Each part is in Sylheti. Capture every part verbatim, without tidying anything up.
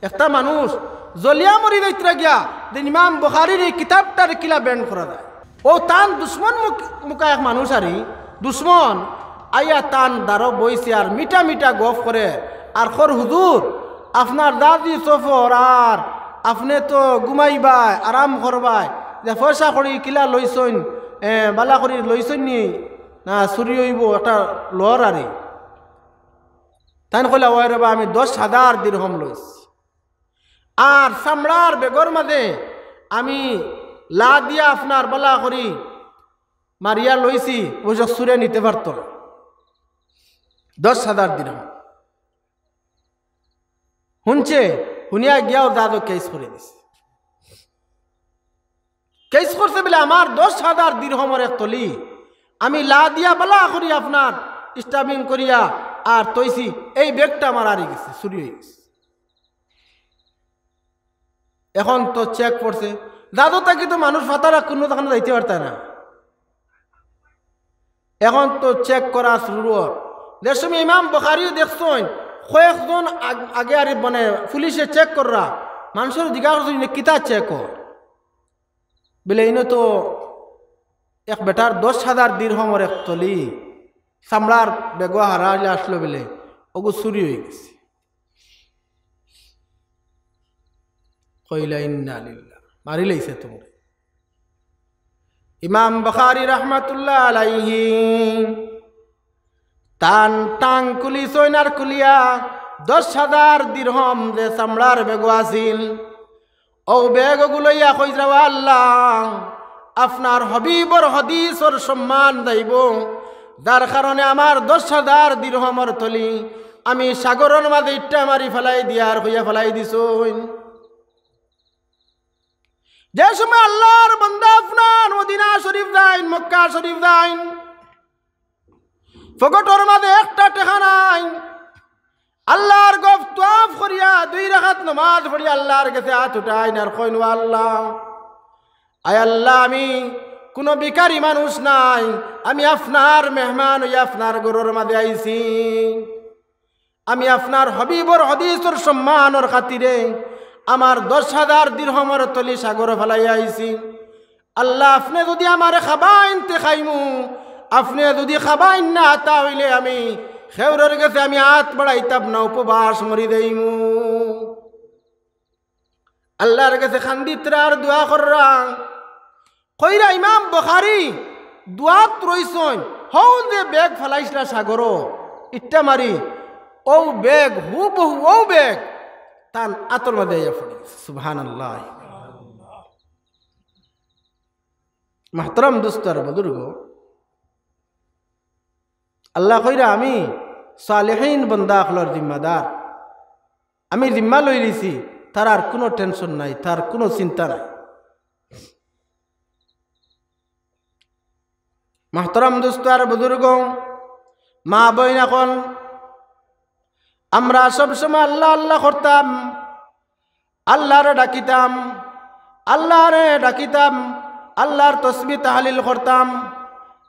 একটা মানুষ জ্বলিয়া মরি যাইতরা গিয়া, যেন ইমাম বুখারীর এই কিতাবটারে কিলা ব্যান করা যায়। অউ তান দুশমন মুক-, মুকা এক মানুষ আরি, দুশমন আইয়া তান দ্বারো বইছে আর মিঠা মিঠা গফ করে, আর কর, "হুজুর, আপনার দাদি সফর আর আপনে তো ঘুমাইবায়, আরাম করবায়, যে পয়সা কড়ি কিলা লইছইন, এ, বালা করি লইছইন নি, না চুরি অইবো, একটা লর আরি।" তাইন কইলা, "ওই রে বা, আমি দশ হাজার দিরহম লইছি।" আর চামড়ার বেগর মাঝে আমি লা দিয়া আপনার বালা করি মারিয়া লইছি, অবশ্য চুরে নিতে পারতো না। দশ হাজার দিরহম। হুনছে, হুনিয়া গিয়াও দাদো কেস করি দিছে। কেস করছে বলে, "আমার দশ হাজার দিরহমর এক তলি আমি লা দিয়া বালা করি আপনার স্টাম্পিং করিয়া আর তইছি, এই বেগটা আমার আরি গেছে, চুরি অই গেছে।" এখন তো চেক করছে, দাদো থাকি তো মানুষ ফাতারা কুনু জাগাত যাইতে পারতা না। এখন তো চেক করা শুরু অর। যে সময় ইমাম বুখারী দেখছইন, কয়েকজন আগ-, আগে আর মানে পুলিশে চেক কররা, মানুষরে জিজ্ঞাসা করছইন, "ইনো কিতা চেক অর?" বলে, "ইনো তো এক বেটার দশ হাজার দিরহমর এক তলি চামড়ার বেগো হারাইলা আসলো বলে, অগু চুরি অই গেছে।" কইলা, "ইন্না লিল্লাহ, মারি লাইছে তুমরে।" ইমাম বুখারী রহমাতুল্লাহ আলাইহি তান টাং খুলিছইন আর খুলিয়া দশ হাজার দিরহম যে চামড়ার বেগো আছিল, অউ বেগ অগু লইয়া কইরা, "ও আল্লাহ, আপনার হাবিবর হাদিসর সম্মান যাইবো, যার কারণে আমার দশ হাজার দিরহমর তলি আমি সাগরর মাঝে ইট্টা মারি ফালাই দিয়ার কইয়া ফালাই দিছইন।" যে সময় আল্লাহর বান্দা আপনার মদিনা শরীফ যাইন, মক্কা শরীফ যাইন, পকেটর মাঝে একটা টেকা নাই। আল্লাহর গফ তওয়াফ করিয়া দুই রাকাত নমাজ পড়িয়া আল্লাহর গেছে আত উঠাইন আর কইন, "ও আল্লাহ, আয় আল্লাহ, আমি কুনু ভিখারি মানুষ নায়, আমি আপনার মেহমান অইয়া আপনার ঘরর মাঝে আইছি। আমি আপনার হাবিবর হাদিসর সম্মানর খাতিরে আমার দশ হাজার দিরহমর তলি সাগরো ফালাইয়া আইছি। আল্লাহ, আপনে যুদি আমারে খাবাইন তে খাইমু, আপনে যুদি খাবাইন না, তা অইলে আমি কেউরর গেছে আমি আত বাড়াইতাম না, উপবাস মরি যাইমু।" আল্লাহর গেছে কান্দিতরা আর দোয়া কররা। কইরা ইমাম বুখারী দোয়াত রইছইন, হউ যে বেগ ফালাইছলা সাগরো, ইট্টা মারি, অউ বেগ, হুবহু অউ বেগ, তান আতর মাঝে আইয়া পড়ি গেছে। সুবহানাল্লাহ। মুহতারাম দোস্ত আর বুজুর্গ, আল্লাহ কইরা আমি সালেহিন বান্দা অকলর জিম্মাদার, আমি জিম্মা লই লিছি, তার আর কুনু টেনশন নাই, তার কুনু চিন্তা নাই। মুহতারাম দোস্ত আর বুজুর্গ, মা বইন অকল, আমরা সবসময় আল্লাহ আল্লাহ করতাম, আল্লাহরে ডাকিতাম, আল্লাহরে ডাকিতাম, আল্লাহর তসবিহ তাহলিল করতাম,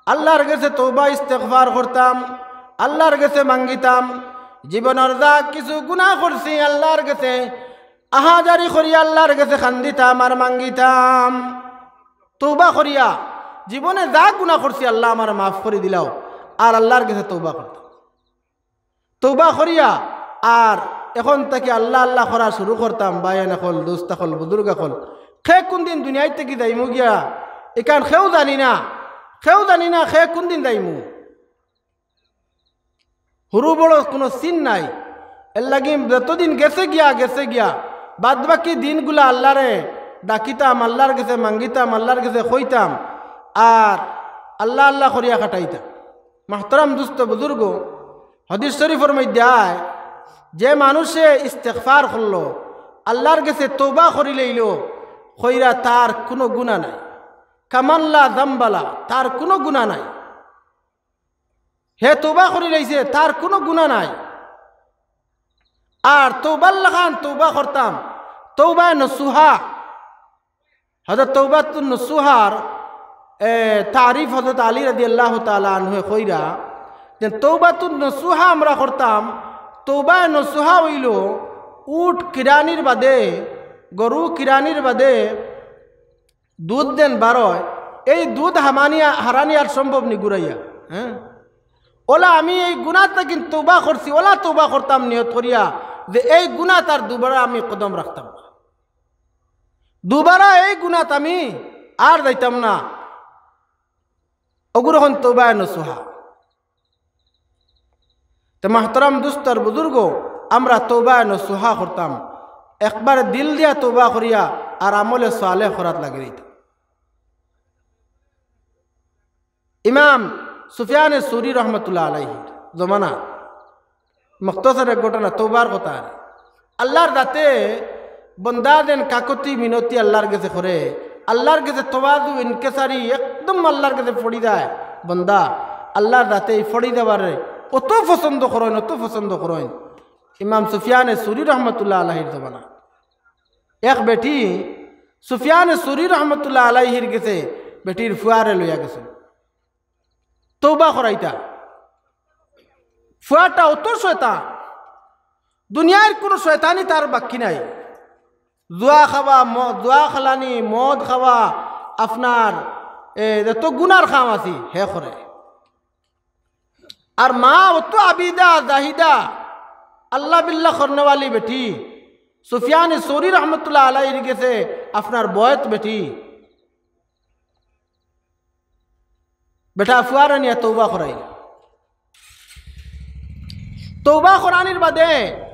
আল্লাহর গেছে তওবা ইস্তেগফার করতাম, আল্লাহর গেছে মাঙ্গিতাম। জীবনর যা কিছু গুনাহ করছি আল্লাহর গেছে আহাজারি করি আল্লাহর গেছে কান্দিতাম আর মাঙ্গিতাম। তওবা করিয়া জীবনে যা গুনাহ করছি আল্লাহ আমারে মাফ করি দিলাও, আর আল্লাহর গেছে তওবা করতাম। তওবা করিয়া আর এখন থাকি আল্লাহ আল্লাহ করা শুরু করতাম। ভাইয়াইন অকল, দোস্ত অকল, বুজুর্গ অকল, কে কুনদিন দুনিয়ার থাকি যাইমু গিয়া, ইখান কেউ জানি না, কেউ জানি না কে কুনদিন যাইমু। হুরু বড় কুনু চিন নাই। এরলাগি যতদিন গেছে গিয়া, গেছে গিয়া, বাদ বাকি দিনগুলা আল্লাহরে ডাকিতাম, আল্লাহর গেছে মাঙ্গিতাম, আল্লাহর গেছে কইতাম, আর আল্লাহ আল্লাহ করিয়া কাটাইতাম। মুহতারাম দোস্ত বুজুর্গ, হাদিস শরীফর মধ্যে আয়, যে মানুষে ইস্তেগফার করলো, আল্লাহর গেছে তওবা করি লইলো, কইরা তার কুনু গুনাহ নাই। কামান লা যামবা লা, তার কুনু গুনাহ নাই। হে তওবা করি লাইছে, তার কুনু গুনাহ নাই। আর তওবার লাখান তওবা করতাম, তওবায়ে নসুহা। হযরত তওবাতুন নসুহার, এ, তারিফ হযরত আলী রাদিয়াল্লাহু তাআলা আনহুয়ে কইরা যে তওবাতুন নসুহা আমরা করতাম। তওবায়ে নসুহা অইলো উট কিরানির বাদে, গরু কিরানির বাদে দুধ যেন বারয়, এই দুধ হামানিয়া হারানিয়ার সম্ভব নি ঘুরাইয়া? হ্যাঁ, ওলা আমি এই গুনাহ থাকি তওবা করছি, ওলা তওবা করতাম নিয়ত করিয়া যে এই গুনাত আর দুবারা আমি কদম রাখতাম না, দুবারা এই গুনাত আমি আর যাইতাম না। অগুর অখন তওবায়ে নসুহা। তে মোহতরম দুস্ত আর বুজুর্গ, আমরা তওবায়ে নসুহা করতাম, একবারে দিল দিয়া তওবা করিয়া আর আমলে সালেহ করাত লাগি দিতাম। ইমাম সুফিয়ানে সৌরি রহমতুল্লাহ আলাইহির জমানা, মুখতসর এক ঘটনা, তওবার কথা আর। আল্লাহর যাতে বন্দা যেন কাকুতি মিনতি আল্লাহর গেছে করে, আল্লাহর গেছে তওয়াজু ইনকিসারি একদম আল্লাহর গেছে পড়ি যায় বন্দা, আল্লাহর যাতে এই পড়ি যাবারে অত পছন্দ করইন, অত পছন্দ করইন। ইমাম সুফিয়ানে সৌরি রহমতুল্লাহ আলাইহির জমানা, এক বেটি সুফিয়ানে সৌরি রহমতুল্লাহ আলাইহির গেছে বেটির ফুয়ারে লইয়া গেছে তওবা করাইতা। ফুয়াটা অত শয়তান, দুনিয়ার কুনু শয়তানি তার বাকি নাই। জুয়া খাওয়া, ম-, জুয়া খেলানি, মদ খাওয়া, আপনার, এ, যত গুনার কাম আছে, হে করে। আর মা অত আবিদা, জাহিদা, আল্লাহ বিল্লাহ করনেওয়ালি বেটি। সুফিয়ানে সৌরি রহমতুল্লাহ আলাইহির গেছে আপনার বয়ত বেটি। বেটা ফুয়ারে নিয়া তওবা করাইল। তওবা করানির বাদে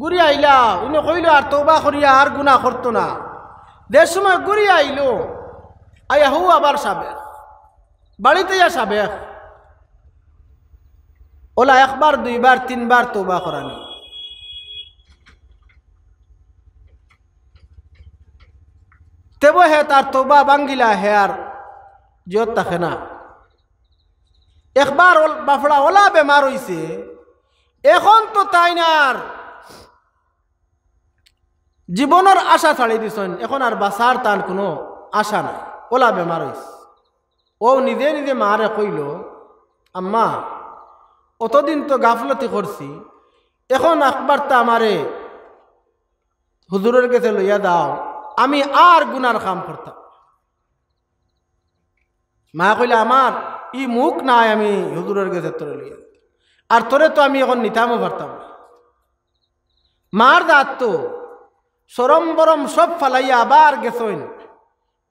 ঘুরি আইলা, ইনো কইলো, "আর তওবা করিয়া আর গুনা করতো না।" যে সময় ঘুরি আইলো, আইয়া হউ আবার সাবেক, বাড়িত আইয়া সাবেক। ওলা একবার, দুইবার, তিনবার তওবা করানি। তেবো হে তার তওবা ভাঙ্গিলা, হে আর জিয়ত থাকে না। একবার ওল-, বাফড়া ওলা বেমার অইছে, এখন তো তাইন আর জীবনর আশা ছাড়ি দিছইন, এখন আর বাঁচার তান কুনু আশা নাই, ওলা বেমার অইছে। ও নিজে নিজে মারে কইলো, "আম্মা, অতদিন তো গাফলতি করছি, এখন একবার তা আমারে হুজুরর গেছে লইয়া যাও, আমি আর গুনার কাম করতাম।" মা কইলা, "আমার ই মুখ নাই আমি হুজুরর গেছে তোরে লইয়া যাইতাম, আর তোরে তো আমি এখন নিতামও পারতাম না।" মার দাঁত তো শরম বরম সব ফালাইয়া আবার গেছইন।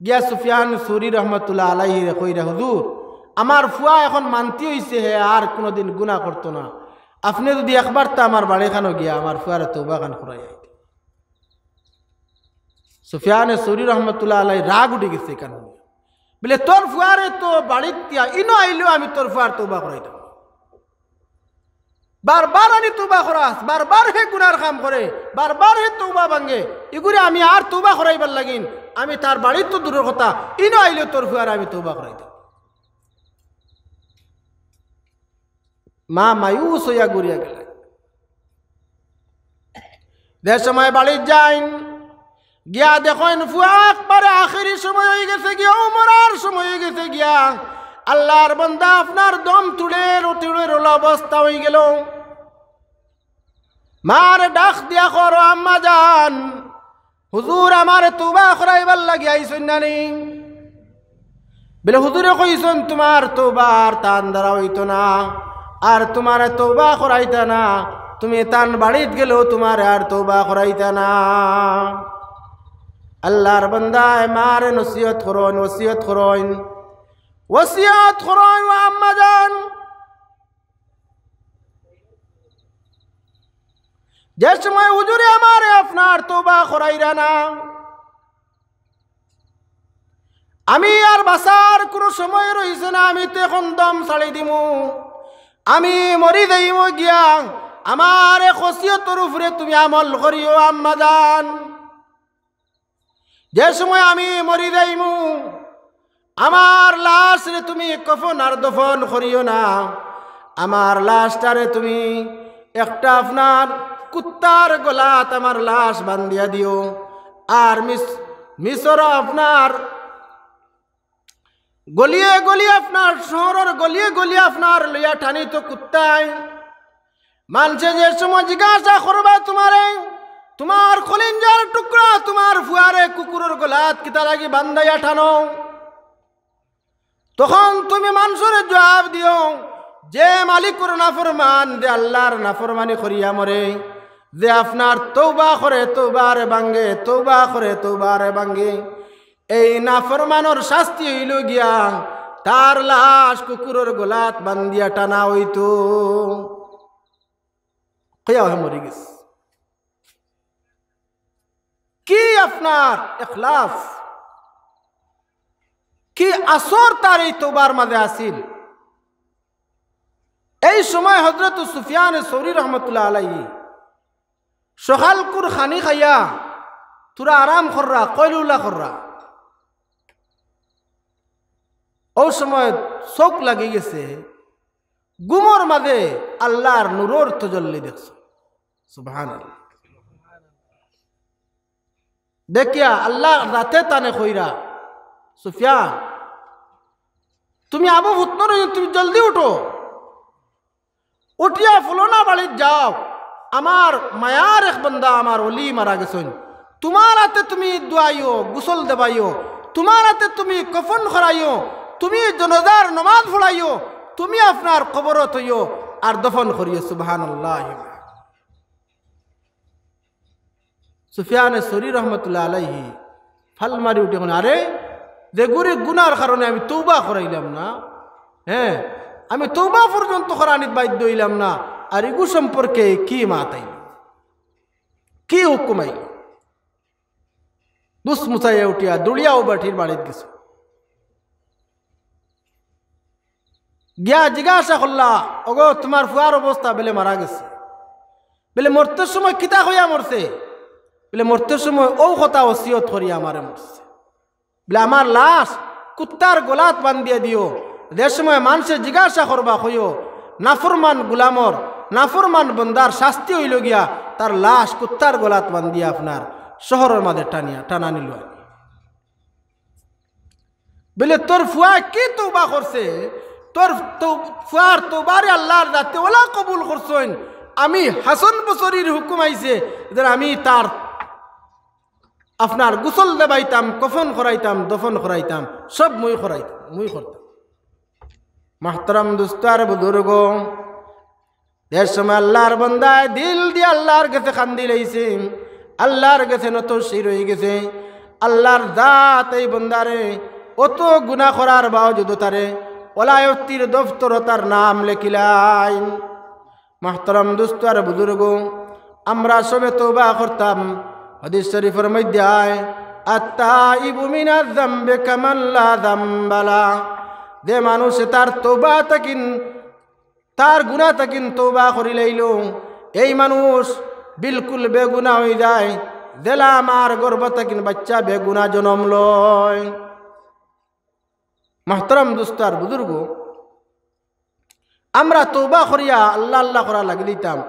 গিয়া সুফিয়ান সৌরি রহমতুল্লাহ আলাইহিরে কইরা, "হুজুর, আমার ফুয়া এখন মান্তি অইছে, হে আর কুনুদিন গুনা করতো না। আপনে যুদি একবার তা আমার বাড়িখানো গিয়া আমার ফুয়ারে তওবা খান করাই আইতে।" সুফিয়ানে সৌরি রহমতুল্লাহ আলাইহি রাগ উঠি গেছে কান। বলে, "তোর ফুয়ারে তো বাড়িত দিয়া ইনো আইলেও আমি তোর ফুয়ার তওবা করাইতাম না। বারবার আনি তওবা করাস, বারবার হে গুনার কাম করে, বারবার হে তওবা ভাঙ্গে, ইগুরে আমি আর তওবা করাইবার লাগিন, আমি তার বাড়িত তো দূরর কথা, ইনো আইলেও তোর ফুয়ারে আমি তওবা করাইতাম।" মা মায়ুস অইয়া ঘুরিয়া গেলা। যে সময় বাড়িত যাইন, গিয়া দেখইন ফুয়া একবারে আখেরি সময় অইগেছে গিয়া, ও মরার সময় অইগেছে গিয়া। আল্লাহর বান্দা, আপনার দম তুড়ের তুড়ের অলা অবস্থা অইগেলো। মারে ডাক দিয়া কর, "ও আম্মা জান, হুজুর আমারে তওবা করাইবার লাগি আইছইন না নি?" বলে, "হুজুরে কইছইন তুমার তওবা আর তান দ্বারা অইতো না, আর তুমারে তওবা করাইতা না, তুমি তান বাড়িত গেলেও তুমারে আর তওবা করাইতা না।" আল্লাহর বান্দায় মারে নসিহত করইন, ওসিয়ত করইন, ওসিয়ত করইন, ও আম্মা জান। যে সময় হুজুরে আমারে আপনার তওবা করাইরা না, আমি আর বাঁচার কুনু সময় রইছে না, আমি তো এখন দম ছাড়ি দিমু, আমি মরি যাইমু গিয়া। আমার এক ওসিয়তর উপরে তুমি আমল করিও আম্মা জান। যে সময় আমি মরি যাইমু, আমার লাশরে তুমি কফন আর দফন করিও না, আমার লাশটারে তুমি একটা আপনার কুত্তার গলাত আমার লাশ বান্ধিয়া দিও। আর মিস-, মিশরো আপনার গলিয়ে গলিয়ে আপনার, শহরর গলিয়ে গলিয়ে আপনার লইয়া টানিতো কুত্তায়। মানষে যে সময় জিজ্ঞাসা করবা তুমারে, তুমার কলিজার টুকরা তুমার ফুয়ারে কুকুরর গলাত কিতা লাগি বান্দাইয়া টানো? তখন তুমি মানষরে জুয়াব দিও, যে মালিকর নাফরমান, যে আল্লার নাফরমানি করিয়া মরে, যে আপনার তওবা করে তওবারে ভাঙ্গে, তওবা করে তওবারে ভাঙ্গে, এই নাফরমানর শাস্তি অইলো গিয়া তার লাশ কুকুরর গলাত বান্দিয়া টানা অইতো। কইয়া হে মরি গেছে। কি আপনার ইখলাস, কি আসর তার এই তওবার মাঝে আছিল। এই সময় হযরত সুফিয়ানে সৌরি রহমতুল্লাহ আলাইহি সকালকুর খানি খাইয়া থুড়া আরাম কররা, কয়লুলা কররা। অউ সময় চউখ লাগি গেছে, ঘুমর মাঝে আল্লার নূরর তজল্লি দেখছে। সুবহানাল্লাহ। দেখিয়া আল্লার জাতে তানে কইরা, "সুফিয়ান, তুমি আবু ফুতনর অইন, তুমি জলদি উঠো, উঠিয়া ফুলনা বাড়িত যাও, আমার মায়ার এক বান্দা, আমার অলি মারা গেছইন, তুমার আতে তুমি ধুয়াইও, গোসল দেবাইও, তুমার আতে তুমি কফন করাইও, তুমি জনাজার নমাজ পড়াইও, তুমি আপনার কবরো থইও আর দফন করিও।" সুবহানাল্লাহ। সুফিয়ানে সৌরি রহমতুল্লাহ আলাইহি ফাল মারি উঠি কইন, "আরে, যেগুরে গুনার কারণে আমি তওবা করাইলাম না, হে, আমি তওবা পর্যন্ত করানিত বাধ্য অইলাম না, আর ইগু সম্পর্কে কি মাত আইলো, কি হুকুম আইলো?" দুস মুছাইয়া উঠিয়া দৌড়িয়া অউ বেটির বাড়িত গেছে। গিয়া জিজ্ঞাসা করলা, "ওগো, তুমার ফুয়ার অবস্থা?" বেলে, "মারা গেছে।" বেলে, "মরতে সময় কিতা কইয়া মরছে?" বেলে, "মরতে সময় অউ কথা ওসিয়ত করিয়া আমারে মরছে।" বেলে, "আমার লাশ কুত্তার গলাত বান্দিয়া দিও, যে সময় মানষে জিজ্ঞাসা করবা কইও, 'নাফরমান গুলামর, নাফরমান বন্দার শাস্তি অইলো গিয়া তার লাশ কুত্তার গলাত বান্দিয়া আপনার শহরর মাঝে টানিয়া, টানা নিলো।'" বেলে, "তোর ফুয়া কি তওবা করছে? তোর তৌ-, ফুয়ার তওবারে আল্লার জাতে ওলা কবুল করছইন। আমি হাসান বসরির হুকুম আইছে যে আমি তার আপনার গোসল দেবাইতাম, কফন করাইতাম, দফন করাইতাম, সব মুই করাইতাম, মুই করতাম।" মাহতারাম দুস্ত আর বুজুর্গ, যে সময় আল্লার বন্দায় দিল দিয়া আল্লার গেছে কান্দিলাইছে, আল্লার গেছে নতশির অইগেছে, আল্লার জাত এই বন্দারে অত গুনা করার বাওজুদও তারে ওলায়তির দফতরো তার নাম লেখিলাইন। মাহতারাম দুস্ত আর বুজুর্গ, আমরা সবে তওবা করতাম। হাদিস শরিফর মধ্যে আয়, "আত্তাইবু মিনাজ জামবি কামান লা জামবা লা।" যে মানুষ তার তওবা থাকিন তার গুনা থাকিন তওবা করিলাইলো, এই মানুষ বিলকুল বেগুনা অইযায়, যেলা মার গর্ভ থাকিন বাইচ্চা বেগুনা জনম লয়। মাহতারাম দুস্ত আর বুজুর্গ, আমরা তওবা করিয়া আল্লা আল্লা করা লাগি দিতাম,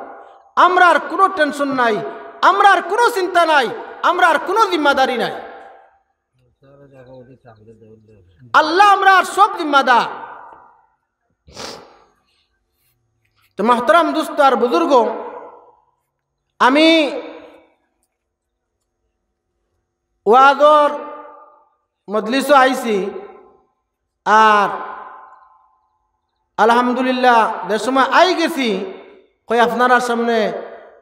আমরার কুনু tension নাই, আমরার কুনু চিন্তা নাই, আমরার কুনু জিম্মাদারি নাই। আল্লা আমরার সব জিম্মাদার। তো মাহতারাম দুস্ত আর বুজুর্গ, আমি ওয়াজর মজলিসো আইছি, আর আলহামদুলিল্লাহ, যে সময় আইগেছি, কই আপনারার সামনে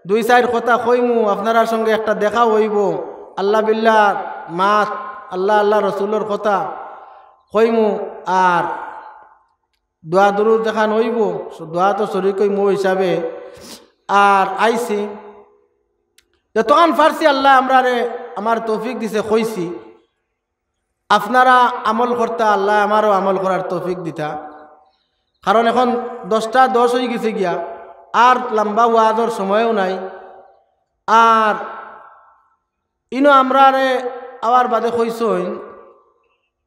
দুই চাইর কথা কইমু, আপনারার সঙ্গে একটা দেখা অইবো, আল্লা বিল্লার মাত, আল্লা আল্লা রসুলর কথা কইমু, আর দোয়া দুরুদ যেখান অইবো, স-, দোয়াত শরিক অইমু হিসাবে। আর আইছি, যতখান পারছি আল্লায় আমরারে, আমারে তৌফিক দিছে, কইছি। আপনারা আমল করতা, আল্লায় আমারেও আমল করার তৌফিক দিতা। কারণ এখন দশটা দশ অইগেছে গিয়া, আর লম্বা ওয়াজর সময়ও নাই। আর ইনো আমরারে আওয়ার বাদে কইছইন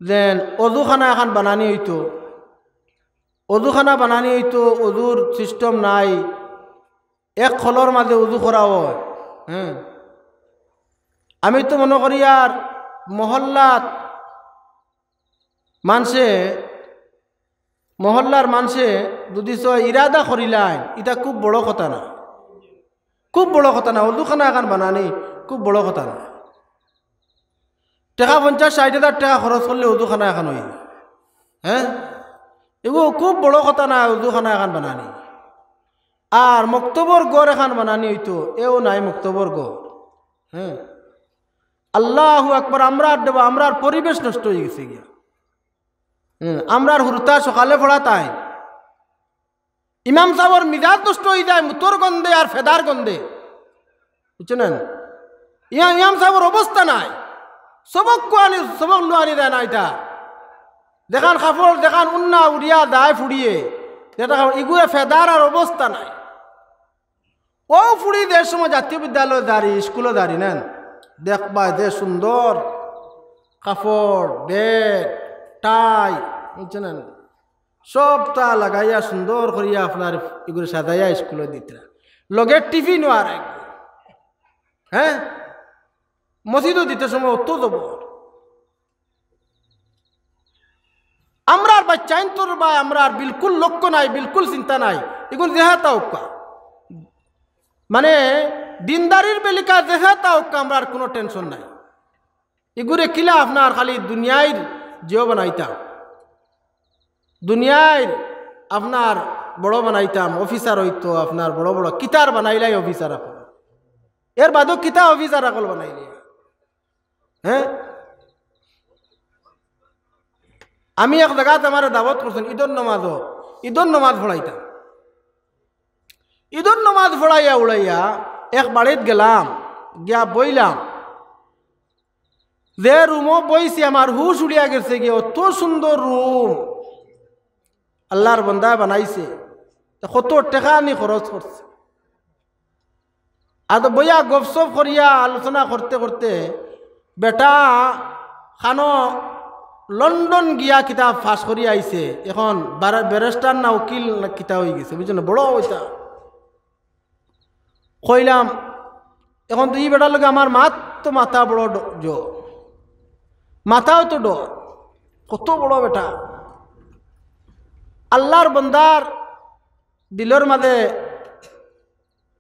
যেন অজুখানা এখান বানানি অইতো, অজুখানা বানানি অইতো, অজুর system নাই, এক খলর মাঝে অজু করা অয়। হ্যাঁ, আমি তো মনো করি আর মহল্লাত মানষে, মহল্লার মানষে যদি সয় ইরাদা করিলাইন, ইটা খুব বড় কথা না, খুব বড় কথা না। অজুখানা এখান বানানি, খুব বড় কথা না। টেকা পঞ্চাশ ষাইট হাজার টেকা খরচ করলে অজুখানা এখান অইল, হ্যাঁ? এগু খুব বড় কথা না, অজুখানা এখান বানানি। আর মক্তবর ঘর এখান বানানি অইতো, এও নাই মক্তবর ঘর। হ্যাঁ, আল্লাহু আকবার। আমরার দেবা, আমরার পরিবেশ নষ্ট অই গেছে গিয়া। হুম, আমরার হুরুতা সকালে পড়াইতায়, ইমাম সাবর মিজাজ নষ্ট অই যায় মুতর গন্ধে আর ফেদার গন্ধে, বুঝছইন না? ইয়া-, ইমাম সাবর অবস্থা নাই, সবক কুয়ানি, সবক লুয়ানি দেয় না ইতা। যেখান কাপড়, যেখান উন্না উড়িয়া যায় ফুড়িয়ে, যেটা কাপড়, ইগুয়ে ফেদার আর অবস্থা নাই। অউ ফুড়ি যে সময় জাতীয় বিদ্যালয় যারি, স্কুলো যারি না, দেখবায় যে সুন্দর কাপড়, বেগ, টাই, বুঝছইন না? সবতা লাগাইয়া সুন্দর করিয়া আপনার ইগুরে সাজাইয়া স্কুলো দিতরা। লগে টিফিনও আর এক, হ্যাঁ, মসজিদও দিতে সময় অত জবর। আমরার বাইচ্চাইন্তর বা আমরার বিলকুল লক্ষ্য নাই, বিলকুল চিন্তা নাই। ইগুন যেহাতা অউক্কা, মানে, দিনদারির বেলিকা যেহাতা অউক্কা, আমরার কুনু টেনশন নাই। ইগুরে কিলা আপনার খালি দুনিয়ার জিও বানাইতাম, দুনিয়ার আপনার বড় বানাইতাম, অফিসার অইতো, আপনার বড় বড় কিতার বানাইলাই অফিসার অকল। এর বাদেও কিতা অফিসার অকল বানাইলে? হ্যাঁ, আমি এক জাগাত আমারে দাওয়াত করছইন, ইদর নমাজও, ইদর নমাজ পড়াইতাম। ইদর নমাজ পড়াইয়া উড়াইয়া এক বাড়িত গেলাম, গিয়া বইলাম। যে রুমো বইছি, আমার হুশ উড়িয়া গেছে গিয়া, অত সুন্দর রুম আল্লার বন্দায় বানাইছে, তে কত টেকা নি খরচ করছে। আর তো বইয়া গপসপ করিয়া আলোচনা করতে করতে বেটা খানো লন্ডন গিয়া কিতা পাস করিয়া আইছে, এখন বার-, ব্যারিস্টার না উকিল না কিতা অই গেছে, বুঝছইন না, বড় অইতা। কইলাম, এখন তো ই বেটার লগে আমার মাত তো মাথা বড় ড-, জোর, মাথাও তো ডর, কত বড় বেটা। আল্লার বন্দার দিলর মাঝে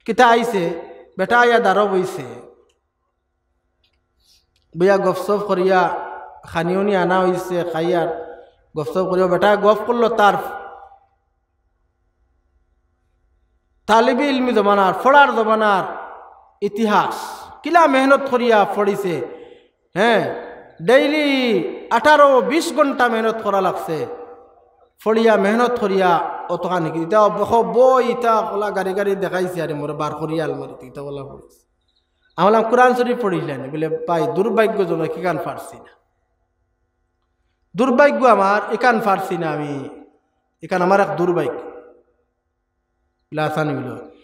কিতা আইছে, বেটা আইয়া দাঁড়ো বইছে, বইয়া গপসপ করিয়া খানিউনি আনা অইছে, খাইয়ার গপসপ করিয়া বেটায় গপ করলো তার তালিবি ইলমি জমানার, পড়ার জমানার ইতিহাস, কিলা মেহনত করিয়া পড়িছে। হ্যাঁ, ডেইলি আঠারো বিশ ঘন্টা মেহনত করা লাগছে, পড়িয়া মেহনত করিয়া অতখান হিকি। ইতা বই, ইতা কলা গাড়ি গাড়ি দেখাইছে, আরে মোরে বার করিয়া আলমারিত, ইতা কলা পড়িছে। আমি বললাম, "কোরআন শরীফ পড়িছলায় নি?" বলে, "ভাই, দুর্ভাগ্যজনক, ইখান পারছি না। দুর্ভাগ্য আমার, ইখান পারছি না আমি, ইখান আমার এক দুর্ভাগ্য।" বলে, "আচ্ছা নি?" বলে,